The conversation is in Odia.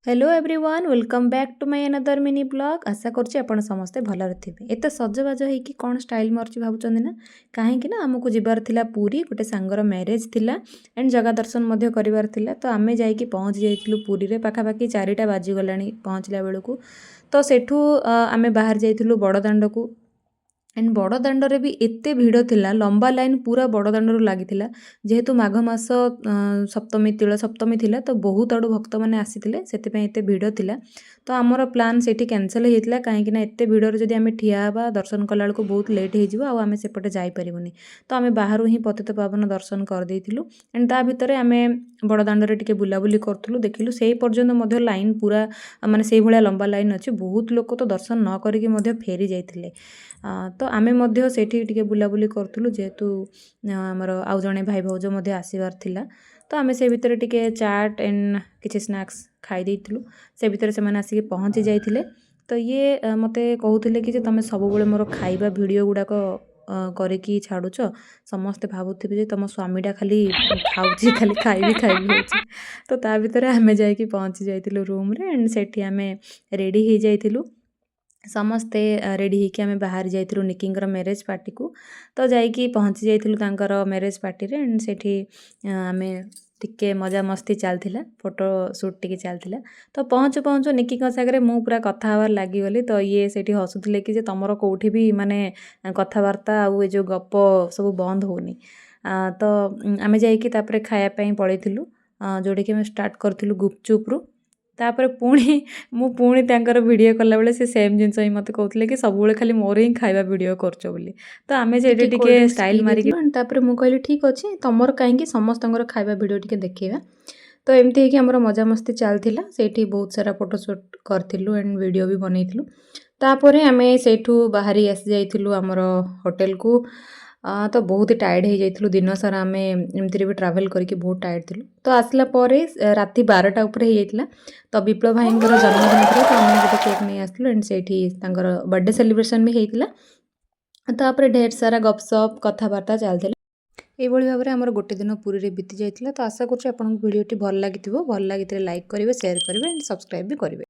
Hello everyone, welcome back to my another mini vlog. ଆଶା କରୁଛି ଆପଣ ସମସ୍ତେ ଭଲରେ ଥିବେ। ଏତେ ସଜବାଜ ହେଇକି କ'ଣ ଷ୍ଟାଇଲ୍ ମାରୁଛି ଭାବୁଛନ୍ତି ନା? କାହିଁକି ନା ଆମକୁ ଯିବାର ଥିଲା ପୁରୀ, ଗୋଟେ ସାଙ୍ଗର ମ୍ୟାରେଜ୍ ଥିଲା ଆଣ୍ଡ ଜଗା ଦର୍ଶନ ମଧ୍ୟ କରିବାର ଥିଲା। ତ ଆମେ ଯାଇକି ପହଞ୍ଚି ଯାଇଥିଲୁ ପୁରୀରେ, ପାଖାପାଖି 4ଟା ବାଜିଗଲାଣି ପହଞ୍ଚିଲା ବେଳକୁ। ତ ସେଠୁ ଆମେ ବାହାରି ଯାଇଥିଲୁ ବଡ଼ଦାଣ୍ଡକୁ। ଆଣ୍ଡ ବଡ଼ଦାଣ୍ଡରେ ବି ଏତେ ଭିଡ଼ ଥିଲା, ଲମ୍ବା ଲାଇନ୍ ପୁରା ବଡ଼ଦାଣ୍ଡରୁ ଲାଗିଥିଲା। ଯେହେତୁ ମାଘ ମାସ ସପ୍ତମୀ, ତିଳ ସପ୍ତମୀ ଥିଲା, ତ ବହୁତ ଆଡ଼ୁ ଭକ୍ତମାନେ ଆସିଥିଲେ, ସେଥିପାଇଁ ଏତେ ଭିଡ଼ ଥିଲା। ତ ଆମର ପ୍ଲାନ୍ ସେଇଠି କ୍ୟାନସଲ୍ ହେଇଯାଇଥିଲା, କାହିଁକି ନା ଏତେ ଭିଡ଼ରେ ଯଦି ଆମେ ଠିଆ ହେବା, ଦର୍ଶନ କଲାବେଳକୁ ବହୁତ ଲେଟ୍ ହେଇଯିବ ଆଉ ଆମେ ସେପଟେ ଯାଇପାରିବୁନି। ତ ଆମେ ବାହାରୁ ହିଁ ପତିତ ପାବନ ଦର୍ଶନ କରିଦେଇଥିଲୁ। ଆଣ୍ଡ ତା ଭିତରେ ଆମେ ବଡ଼ଦାଣ୍ଡରେ ଟିକେ ବୁଲାବୁଲି କରୁଥିଲୁ, ଦେଖିଲୁ ସେଇ ପର୍ଯ୍ୟନ୍ତ ମଧ୍ୟ ଲାଇନ୍ ପୁରା ମାନେ ସେଇଭଳିଆ ଲମ୍ବା ଲାଇନ୍ ଅଛି। ବହୁତ ଲୋକ ତ ଦର୍ଶନ ନ କରିକି ମଧ୍ୟ ଫେରି ଯାଇଥିଲେ। ତ ଆମେ ମଧ୍ୟ ସେଇଠି ଟିକେ ବୁଲାବୁଲି କରୁଥିଲୁ, ଯେହେତୁ ଆମର ଆଉ ଜଣେ ଭାଇ ଭାଉଜ ମଧ୍ୟ ଆସିବାର ଥିଲା। ତ ଆମେ ସେ ଭିତରେ ଟିକେ ଚାଟ୍ ଆଣ୍ଡ କିଛି ସ୍ନାକ୍ସ ଖାଇ ଦେଇଥିଲୁ। ସେ ଭିତରେ ସେମାନେ ଆସିକି ପହଞ୍ଚି ଯାଇଥିଲେ। ତ ଇଏ ମୋତେ କହୁଥିଲେ କି ଯେ ତୁମେ ସବୁବେଳେ ମୋର ଖାଇବା ଭିଡ଼ିଓ ଗୁଡ଼ାକ କରିକି ଛାଡ଼ୁଛ, ସମସ୍ତେ ଭାବୁଥିବେ ଯେ ତୁମ ସ୍ୱାମୀଟା ଖାଲି ଖାଉଛି, ଖାଲି ଖାଇବି ଖାଇବି ହେଉଛି। ତ ତା ଭିତରେ ଆମେ ଯାଇକି ପହଞ୍ଚି ଯାଇଥିଲୁ ରୁମ୍ରେ। ଆଣ୍ଡ ସେଠି ଆମେ ରେଡ଼ି ହେଇଯାଇଥିଲୁ। ସମସ୍ତେ ରେଡ଼ି ହେଇକି ଆମେ ବାହାରି ଯାଇଥିଲୁ ନିକିଙ୍କର ମ୍ୟାରେଜ୍ ପାର୍ଟିକୁ। ତ ଯାଇକି ପହଞ୍ଚି ଯାଇଥିଲୁ ତାଙ୍କର ମ୍ୟାରେଜ୍ ପାର୍ଟିରେ। ଆଣ୍ଡ ସେଠି ଆମେ ଟିକେ ମଜାମସ୍ତି ଚାଲିଥିଲା, ଫଟୋ ସୁଟ୍ ଟିକେ ଚାଲିଥିଲା। ତ ପହଞ୍ଚୁ ପହଞ୍ଚୁ ନିକିଙ୍କ ସାଙ୍ଗରେ ମୁଁ ପୁରା କଥା ହେବାରେ ଲାଗିଗଲି। ତ ଇଏ ସେଇଠି ହସୁଥିଲେ କି ଯେ ତୁମର କେଉଁଠି ବି ମାନେ କଥାବାର୍ତ୍ତା ଆଉ ଏ ଯେଉଁ ଗପ ସବୁ ବନ୍ଦ ହେଉନି। ତ ଆମେ ଯାଇକି ତାପରେ ଖାଇବା ପାଇଁ ପଳେଇଥିଲୁ, ଯେଉଁଠିକି ଆମେ ଷ୍ଟାର୍ଟ କରିଥିଲୁ ଗୁପଚୁପରୁ। ତାପରେ ପୁଣି ମୁଁ ପୁଣି ତାଙ୍କର ଭିଡ଼ିଓ କଲାବେଳେ ସେ ସେମ୍ ଜିନିଷ ହିଁ ମୋତେ କହୁଥିଲେ କି ସବୁବେଳେ ଖାଲି ମୋର ହିଁ ଖାଇବା ଭିଡ଼ିଓ କରୁଛ ବୋଲି। ତ ଆମେ ସେଇଠି ଟିକେ ଟିକେ କୋଲ୍ଡ ଡ୍ରିଙ୍କସ୍ ଷ୍ଟାଇଲ୍ ପିଇ ମାରିକି ଦେଇଥିଲୁ। ଆଣ୍ଡ ତାପରେ ମୁଁ କହିଲି, ଠିକ୍ ଅଛି, ତମର କାହିଁକି, ସମସ୍ତଙ୍କର ଖାଇବା ଭିଡ଼ିଓ ଟିକେ ଦେଖେଇବା। ତ ଏମିତି ହେଇକି ଆମର ମଜାମସ୍ତି ଚାଲିଥିଲା। ସେଇଠି ବହୁତ ସାରା ଫଟୋ ସୁଟ୍ କରିଥିଲୁ ଆଣ୍ଡ ଭିଡ଼ିଓ ବି ବନେଇଥିଲୁ। ତାପରେ ଆମେ ସେଇଠୁ ବାହାରି ଆସି ଯାଇଥିଲୁ ଆମର ହୋଟେଲକୁ। ତ ବହୁତ ଟାୟାର୍ଡ଼ ହେଇଯାଇଥିଲୁ, ଦିନ ସାରା ଆମେ ଏମିତିରେ ବି ଟ୍ରାଭେଲ୍ କରିକି ବହୁତ ଟାୟାର୍ଡ଼ ଥିଲୁ। ତ ଆସିଲା ପରେ ରାତି 12ଟା ଉପରେ ହେଇଯାଇଥିଲା। ତ ବିପ୍ଳବ ଭାଇଙ୍କର ଜନ୍ମଦିନ ଥିଲା, ତ ଆମେ ଗୋଟେ କେକ୍ ନେଇ ଆସିଥିଲୁ। ଆଣ୍ଡ ସେଇଠି ତାଙ୍କର ବର୍ଥଡ଼େ ସେଲିବ୍ରେସନ୍ ବି ହେଇଥିଲା। ତାପରେ ଢେର ସାରା ଗପସପ୍ କଥାବାର୍ତ୍ତା ଚାଲିଥିଲା। ଏଇଭଳି ଭାବରେ ଆମର ଗୋଟେ ଦିନ ପୁରୀରେ ବିତି ଯାଇଥିଲା। ତ ଆଶା କରୁଛି ଆପଣଙ୍କୁ ଭିଡ଼ିଓଟି ଭଲ ଲାଗିଥିବ। ଭଲ ଲାଗିଥିଲେ ଲାଇକ୍ କରିବେ, ସେୟାର କରିବେ ଆଣ୍ଡ ସବସ୍କ୍ରାଇବ୍ ବି କରିବେ।